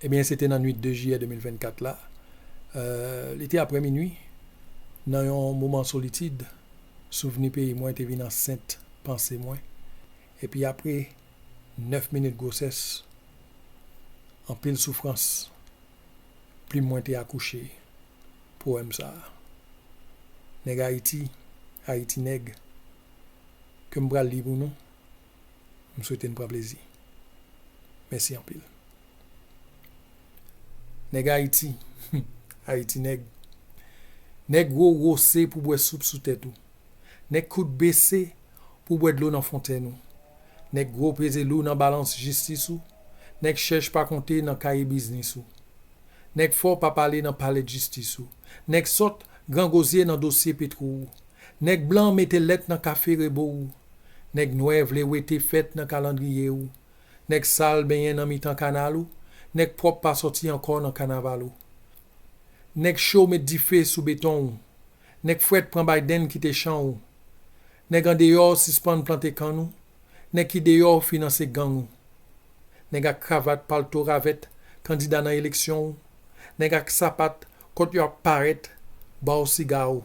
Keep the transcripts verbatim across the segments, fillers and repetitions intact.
Ebyen, se te nan nwit de jiyè de mil vennkat la. Euh, li te apre minwi. Nan yon moman solitid, souvni peyi mwen te vin ansent panse mwen. Epi apre nèf minit gwosès, anpil soufrans, plim mwen te akouche powèm sa a. Nèg Ayiti, Ayiti nèg, ke m pral li pou nou, m swete n pran plezi. Mèsi anpil. Nèg Ayiti, Ayiti nèg. Nèg wo wose pou bwè soup sou tèt ou. Nèg kout bese pou bwè dlo nan fontèn ou. Nèg gwo peze lou nan balans jistis ou. Nèg chèch pa konte nan kaye biznis ou. Nèg fò pa pale nan palè jistis ou. Nèg sòt grangozye nan dosye petwo ou. Nèg blan mete lèt nan kafe rebo ou. Nèg nwè vle wete fèt nan kalandriye ou. Nèg sal benyen nan mitan kanal ou. Nèg pwòp pa sòti ankò nan kanaval ou. Nèg cho met dife sou beton ou. Nèg frèt pran Biden kite chan ou. Nèg andeyò sispann plante kann ou. Nèg ki deyò finanse gang ou. Nèg ak kravat, palto, ravèt, kandida nan eleksyon ou. Nèg ak sapat, kote y ap parèt, ba w siga ou.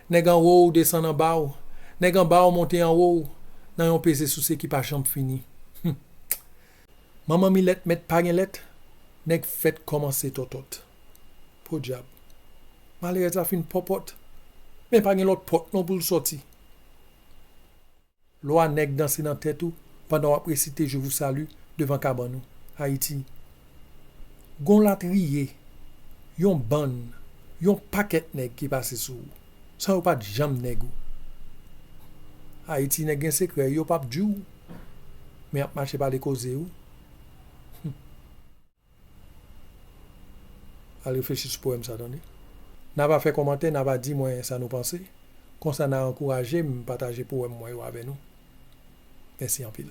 Nèg anwo w desann anba w. Nèg anba w monte anwo w, nan yon peze souse ki pa janm fini. Hum. Manman milèt mèt pa gen lèt, nèg fèt kòmanse tòtòt. Podyab. Malerèz la fin pòpòt. Men pa gen lòt pòt non pou l sòti. Lwa nèg danse nan tèt ou pandan w ap resite Je vous salue devan kabann ou. Ayiti. Gon latriye, yon bann, yon pakèt nèg ki pase sou ou. San yo pa t janm nèg ou. Ayiti nèg gen sekrè, yo p ap di w. Men y ap mache pale koze ou. Hum. Al reflechi sou powèm sa, tande. N a pa fè kòmantè, n a pa di mwen sa nou panse. Konsa n a ankouraje m pataje powèm mwen yo avè nou. Mèsi anpil.